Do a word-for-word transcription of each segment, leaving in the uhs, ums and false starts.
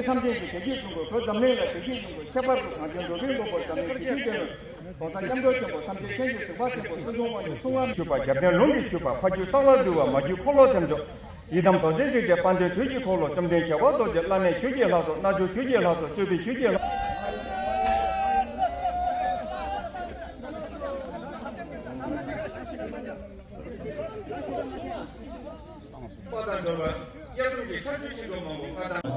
ཐམས་ཅད་ཀྱི་བདེ་སྐྱིད་འབྱུང་དགོས། བོད་འཛམ་གླིང་ལ་བདེ་སྐྱིད་འབྱུང་དགོས། ཁྱད་པར་དུ་གངས་ཅན་འགྲོ་བའི་མགོན་པོ་འཛམ་གླིང་བདེ་སྐྱིད་ཅན། ༸གོང་ས་༸སྐྱབས་མགོན་ཆེན་པོ་ཐམས་ཅད་མཁྱེན་ཅིང་གཟིགས་པ་ཆེན་པོ་སྲིད་སྐྱོང་དབང་ཕྱུག་ཚོགས་ལྔ། བརྒྱུད་པ་རྒྱལ་བསྟན་ལུང་གིས་བརྒྱུད་པ་ཕ་རྒྱུད་གསང་བ་འདུས་པ་མ་བརྒྱུད་འཁོར་ལོ་བརྒྱ་མཆོག་ཡི་དམ་རྡོ་རྗེ་འཆང་གི་དཔལ་ལྡན་དུས་ཀྱི་འཁོར་ལོ། བཅོམ་ལྡན་རྒྱལ་བ་རྡོ་རྗེ་བླ་མའི་ཆོས་ཀྱི་ལྷ་ཚོགས། རྣལ་འབྱོར་ཆོས་ཀྱི་ལྷ་ཚོགས། སྤྱོད་པའི་ཆོས་ཀྱི་ལྷ། པ་དང་འགྲོ་བ་དབྱར་གསུམ་གྱི་ཆར་ཆུ་ཆེན་པོ་མང་པོ་པ་དང་།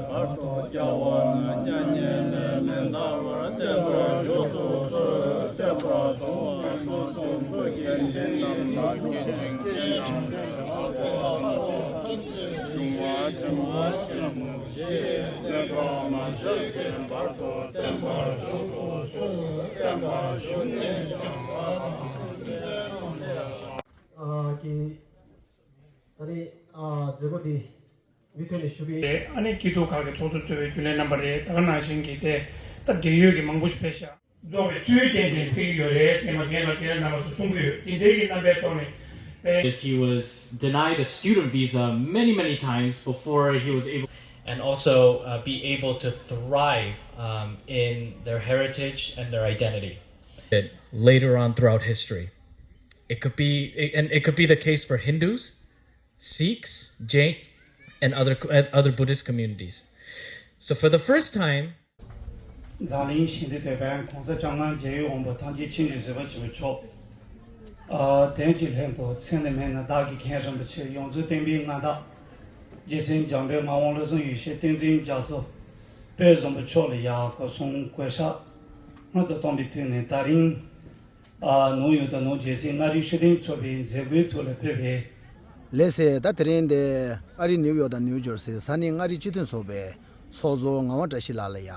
བར་དུ་རྒྱལ་བ་རྣམས་མྱ་ངན་ལས་མི་འདའ་བར་བརྟན་པར་བཞུགས་སུ་གསོལ། བསྟན་པ་དུང་བ་སུ་དུང་བོད་ཀྱི་འཛིན་རྣམ་ལ་དུང་ཞེན་ཅན་ཡང་ཅན་འབྱུང་བ་འབྱུང་བ་ཆེན་པོ་ཞེས་གནོད་པ་མ་བྱེད་ཀྱི་བར་དུ་བརྟན་པར་བཞུགས་སུ་གསོལ། བརྟན་པར་བཞུགས་ནས་ཀྱང་བ་དང་། ཨ་ཀི། ད་རེས་ཨ་མཛད་སྒོ་འདི་མུ་མཐུད་ནས་ཞུ་གི་ཡིན། ཨ་ནི་སྐྱིད་སྡུག་ཁག་གི་ཚོགས་གཙོ་གཙོས་པའི་རྒྱུན་ལས་རྣམ་པ་རེད། ད་ག་ནང་བཞིན་གྱི་དེ་ད་འབྲེལ་ཡོད་ཀྱི་མང་པོ་ཞིག་ཕེབས་ཤག་རྫོགས་པའི་ཚུལ་བསྟན་ཅིང་ཕེབས་ཀྱི་ཡོད་རེད་ཟེར་མ་རྒན་ལགས་རྒན་ལགས་རྣམ་པ་ཚོ་གསུང་གི་ཡོད། དེ་འདྲའི་གི་རྣམ་པའི་ཐོག་ནས་དཔེ། He was denied a student visa many, many times before he was able and also uh, be able to thrive um, in their heritage and their identity. Later on throughout history. It could be, and it could be the case for Hindus, Sikhs, Jains, and other, other Buddhist communities. So for the first time, འཛམ་གླིང་ཞི་བདེ་དོན་ཕན་༸གོང་ས་༸སྐྱབས་མགོན་རྒྱལ་བའི་དབང་པོ་ཐམས་ཅད་མཁྱེན་ཅིང་གཟིགས་པ་ཆེན་པོ་མཆོག་ཨ་དོན་གྱི་ལྷན་དུ་མཚན་ནི་མེད་ན་བདག་གིས་མཁྱེན་རིན་པོ་ཆེ་ཡོངས་འཛིན་བསྟན་པའི་མངའ་བདག་རྗེ་བཙུན་འཇམ་དཔལ་མ་འོངས་བློ་བཟང་ཡེ་ཤེས་བསྟན་འཛིན་རྒྱ་མཚོ་དཔལ་བཟང་པོ་མཆོག་ལ་ཡང་གུས་གསུང་གུས་ཕྱག་སྔོན་དུ་བཏང་བའི་དུས་ནས་ད་རིང་ཨ་ནོར་གཡུག་དང་ནོར་རྒྱས་སའི་མངའ་རིས་ཤུགས་ལྡན་ཚོགས་པའི་མཛད་སྒོའི་ཐོག་ལ་ཕེབས་པའི། ལགས་སེ། ད་དེ་རིང་འདི་ཨ་རི་ནིའུ་ཡོག་དང་ནིའུ་ཇོར་སི་ས་གནས་མངའ་རིས་སྤྱི་མཐུན་ཚོགས་པའི་ཚོགས་གཙོ་ངག་དབང་བཀྲ་ཤིས་ལགས་ལ་ཡ་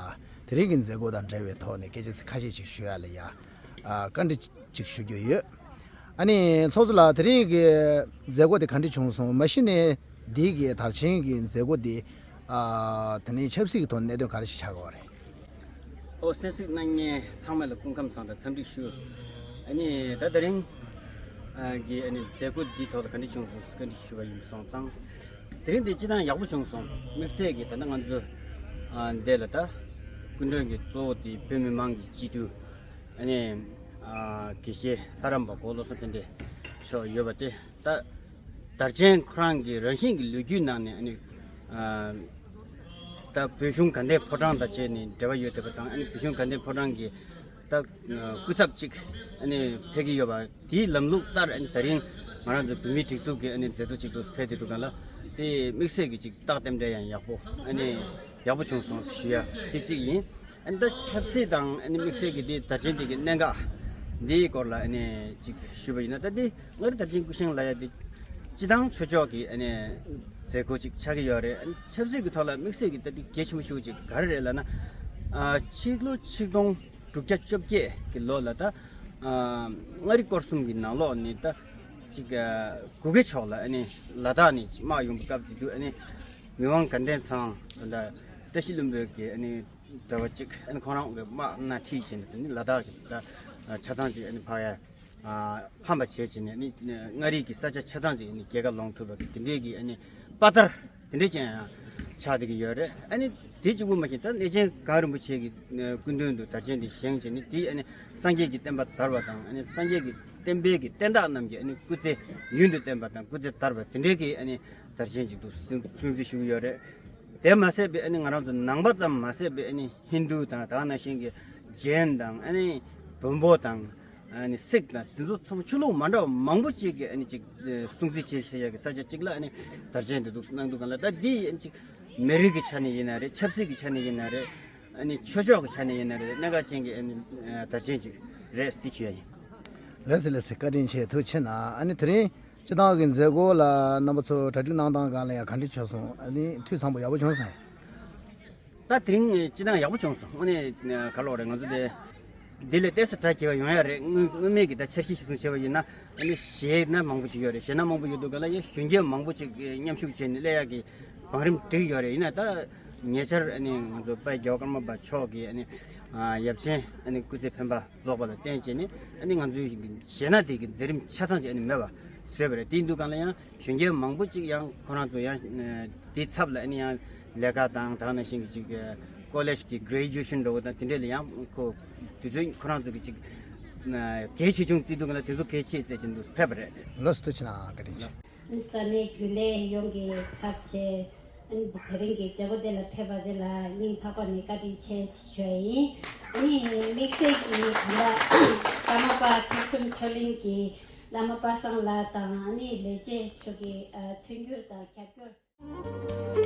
དེ་རིང་གི་མཛད་སྒོ་དང་འབྲེལ་བའི་ཐོག་ནས་སྐད་ཆ་ཁ་ཤས་ཅིག་ཞུ་ཡ་ལ་ཡ་ཨ་བཀའ་འདྲི་ཅིག་ཞུ་རྒྱུ་ཡོད། ཨ་ནི་ཚོགས་གཙོ་ལགས་དེ་རིང་གི་མཛད་སྒོ་དེ་ག་འདྲ་བྱུང་སོང་། མ་གཞི་ནས་འདི་གི་དར་ཆེན་གྱི་མཛད་སྒོ་འདི་ཨ་དེ་ནས་ཆབ་སྲིད་ཀྱི་ཐོག་གནད་དོན་ག་རེ་ཞིག་ཆགས་ཀྱི་ཡོད་རེད། ཨོ་གསན་གཟིགས་གནང་མཁན་ཚང་མ་ལ་སྐུ་ཁམས་བཟང་དང་འཚམས་འདྲི་ཞུ། ཨ་ནི་ད་དེ་རིང་ཨ་གི་ཨ་ནི་མཛད་སྒོ་འདིའི་ཐོག་ལ་ག་འདྲ་བྱུང་སོང་བཀའ་འདྲི་ཞུ་བ་ཡིན་སོང་ཙང་། དེ་རིང་འདི་སྤྱི་བཏང་ཡག་པོ་བྱུང་སོང་། དམིགས་བསལ་གྱི་ད་ལྟ་ང་ཚོ་ཨ་འདི་ལ་ད་སྐུ་མགྲོན་གྱི་གཙོ་བོ་དེ་བོད་མི་མང་གི་སྤྱི་འཐུས་ཨ་ནི་ཨ་དགེ་བཤེས་ལྷ་རམས་པ་གོ་བློ་བཟང་ཕན་བདེ་མཆོག་ཡོད་པ་དེ། ད་དར་ཆེན་ཁོ་རང་གི་རང་བཞིན་གྱི་ལོ་རྒྱུས་ནང་ནས་ཨ་ནི་ཨ་ད་བོད་གཞུང་དགའ་ལྡན་ཕོ་བྲང་དང་བཅས་ནས་འབྲེལ་བ་ཡོད་བསྡད་པ་དང་། ཨ་ནི་བོད་གཞུང་དགའ་ལྡན་ཕོ་བྲང་གི་ད་སྐུ་ཚབ་ཅིག་ཨ་ནི་ཕེབས་ཀྱི་ཡོད་པ་དེའི་ལམ་ལུགས་ལྟར་ཨ་ནི་ད་རིང་ང་རང་ཚོ་བོད་མིའི་སྒྲིག་འཛུགས་ཀྱི་ཨ་ནི་མཛད་གཙོ་ཅིག་ཏུ་ཕེབས་བསྡད་འདུག་ག་ལ། དེ་དམིགས་བསལ་གྱི་ཅིག་རྟགས་རྟེན་འབྲེལ་ཡང་ཡག་པོ་ཨ་ནི་ཡག་པོ་བྱུང་སོང་ཞུ་ཡ་དེ་གཅིག་ཡིན། ཨ་ནི་ད་ཆབ་སྲིད་དང་ཨ་ནི་དམིགས་བསལ་གྱི་དེ་དར་ཆེན་དེ་གི་གནད་འགག་འདིའི་སྐོར་ལ་ཨ་ནི་ཅིག་ཞུས་པ་ཡིན་ན། ད་དེ་མངའ་རིས་དར་ཆེན་སྐུ་བཞེངས་ལབ་ཡ་དེ་སྤྱི་བཏང་ཆོས་ཕྱོགས་ཀྱི་ཨ་ནི་མཛད་སྒོ་ཅིག་ཆགས་ཀྱི་ཡོད་རེད། ཨ་ནི་ཆབ་སྲིད་ཀྱི་ཐོག་ལ་དམིགས་བསལ་གྱི་ད་དེ་གལ་ཆེན་པོ་ཞེ་པོ་ཅིག་ག་རེ་རེད་ལབ་ན། ཨ་ཕྱི་ལོ་ཆིག་སྟོང་དྲུག་བརྒྱ་བཅོ་བརྒྱད་ཀྱི་ལོ་ལ་ད་ཨ་མངའ་རིས་སྐོར་གསུམ་གྱི་ནང་ལོགས་ནས་ད་ཅིག་ཨ་གུ་གེ་ཕྱོགས་ལ་ཨ་ནི་ལ་དྭགས་ནས་དམག་ཡོང་བའི་སྐབས་དེ་དུས་ཨ་ནི་མི་དབང་དགའ་ལྡན་ཚང་ད་ལྟ་བཀྲ་ཤིས་ལྷུན་པོའི་གི་ཨ་ནི་གྲྭ་པ་གཅིག་ཨ་ནི་ཁོང་རང་གི་དམག་སྣ་ཁྲིད་བྱས་ནས་དེ་ནི་ལ་དྭགས་ཀྱི་ད་ཆ་ཚང་ཅིག་ཨ་ནི་ཕར་ཡ་ཕམ་པ་བྱས་བྱས་ནས་ཨ་ནི་མངའ་རིས་ཀྱི་ས་ཆ་ཆ་ཚང་ཅིག་ཨ་ནི་རྒྱལ་ཁ་ལོངས་ཐུབ་པ་གི་དེ་འདྲའི་གི་ཨ་ནི་དཔའ་དར་དེ་འདྲའི་ཅན་ཡང་ཆགས་བསྡད་ཀྱི་ཡོད་རེད། ཨ་ནི་དེ་གཅིག་པུ་མ་ཡིན། ད་གནས་ཆེན་གངས་རིན་པོ་ཆེ་གི་སྐུ་མདུན་དུ་དར་ཆེན་དེ་བཞེངས་བྱས་ནས་དེ་ཨ་ནི་སངས་རྒྱས་ཀྱི་བསྟན་པ་དར་བ་དང་། ཨ་ནི་སངས་རྒྱས་ཀྱི་བསྟན་པའི་གི་བསྟན་བདག་རྣམས་ཀྱི་ཨ་ནི་སྐུ་ཚེ་ཡུན་དུ་བརྟན་པ་དང་སྐུ་ཚེ་དར་བ་དེ་འདྲའི་གི་ཨ་ནི་དར་ཆེན་ཅིག་ཏུ་སྲུང་སྲུང་བརྩི་ཞུ་གི་ཡོད་རེད། དེ་མ་ཟད་པའི་ཨ་ནི་ང་རང་ཚོ་ནང་པ་ཙམ་མ་ཟད་པའི་ཨ་ནི་ཧིན་རྡུ་དང་ད་ག་ནང་བཞིན་གྱི་ཇེན་དང་ཨ་ནི་བོན་པོ་དང་ཨ་ནི་སིག་དང་དེ་ཚོ་ཚང་མ་ཆོས་ལུགས་མ་འདྲ་བ་མང་པོ་ཅིག་གི་ཨ་ནི་ཅིག་སྲུང་བརྩི་བྱེད་བྱེད་ཡག་གི་ས་ཆ་ཅིག་ལ་ཨ་ནི་དར་ཆེན་དེ་འདུག་གནང་འདུག་ག་ལ། ད་འདི་ཨ་ནི་ཅིག་མི་རིགས་ཀྱི་ཆ་ནས་ཡིན་ན་རེད། ཆབ་སྲིད་ཀྱི་ཆ་ནས་ཡིན་ན་རེད། ཨ་ནི་ཆོས་ཕྱོགས་ཀྱི་ཆ་ནས་ཡིན་ན་རེད། གནད་འགག་ཅན་གྱི་ཨ་ནི་དར་ཆེན་ཅིག་རེད་ཟེར་འདི་ཞུ་ཡ་ཡིན། ལགས་སེ་ལགས་སེ། བཀའ་དྲིན་ཆེ། ཐུགས་རྗེ་ཆེ་གནང་། ཨ་ནི་དེ་རིང་སྤྱི་བཏང་གི་མཛད་སྒོ་ལ་རྣམ་པ་ཚོ་གྲ་སྒྲིག་གནང་སྟངས་སྒང་ལ་ཡང་ག་འདྲ་བྱས་སོང་། ཨ་ནི་འཐུས་ཚང་པོ་ཡག་པོ་བྱུང་སོང་། ད་དེ་རིང་སྤྱི་བཏང་ཡག་པོ་བྱུང་སོང་། ཨ་ནི་ག་ལོག་རེད། ང་ཚོ་དེ་འདི་ལས་ཏོག་ཙམ་གྲ་རྒྱས་པ་ཡོང་ཡ་རེད། སྔོན་སྔོན་མེད་ཀྱི་ད་འཆར་གཞི་གཞིར་བཟུང་བྱས་པ་ཡིན་ན་ཨ་ནི་གཞས་སྣ་མང་པོ་ཞིག་ཡོད་རེད། གཞས་སྣ་མང་པོ་ཡོད་འདུག་ག་ལ། ཡ་གཞོན་སྐྱེས་མང་པོ་ཅིག་མཉམ་ཞུགས་བྱས་ནས་སླེབས་ཡག་གི་བང་རིམ་བསྒྲིགས་ཡོད་རེད། ཡིན་ན་ད་ཉེ་ཆར་ཨ་ནི་ང་ཚོ་དཔལ་རྒྱལ་བ་ཀརྨ་པ་མཆོག་གིས་ཨ་ནི་ཡབ་ཆེན་ཨ་ནི་སྐུ་ཚེ་འཕེན་པ་རྫོགས་པ་ལ་བརྟེན་བྱས་ནས་ཨ་ནི་ང་ཚོའི་གཞས་སྣ་དེ་གི་མཛད་རིམ་ཆ་ཚང་ཅིག་ཨ་ནི་མེད་པ་བཟོས་པ་རེད། དེ་ཡིན་དུས་སྒང་ལ་ཡང་གཞོན་སྐྱེས་མང་པོ་ཅིག་ཡང་ཁོ་རང་ཚོ་ཡང་དེའི་ཚབ་ལ་ཨ་ནི་ཡང་ ལས་ཀ་དང་དེ་ནང་བཞིན་གྱི་ཅིག་ཀོ་ལེཇ་གི་གྷི་རེ་ཇུ་ཨེ་ཤན་འདྲ་བོ་དང་དེ་འདྲས་ལ་ཡང་ཁོ་དུས་ཚོད་ཁོ་རང་ཚོ་གི་ཅིག་གལ་ཆེ་ཆུང་བརྩི་དུས་ལ་དེ་ཚོ་གལ་ཆེ་བརྩི་བཞིན་དུ་ཕེབས་པ་རེད། ལགས་སོ། ཐུགས་རྗེ་གནང་། བཀའ་དྲིན་ཆེ། ས་གནས་རྒྱུན་ལས་ཡོངས་ཀྱི་ཚབ་བྱས། ཨ་ནི་དེ་རིང་གི་མཛད་སྒོ་འདི་ལ་ཕེབས་པ་འདི་ལ་སྙིང་ཐག་པ་ནས་བཀའ་དྲིན་ཆེ་ཞུ་ཡ་ཡིན། ཨ་ནི་དམིགས་བསལ་གྱིས་ད་ལྟ་བླ་མ་པ་ཐེག་གསུམ་ཆོས་གླིང་གི་བླ་མ་པ་སངས་ལགས་དང་། ཨ་ནི་ལས་བྱེད་ཚོ་གི་ཨ་མཐུན་འགྱུར་དང་རྒྱབ་སྐྱོར།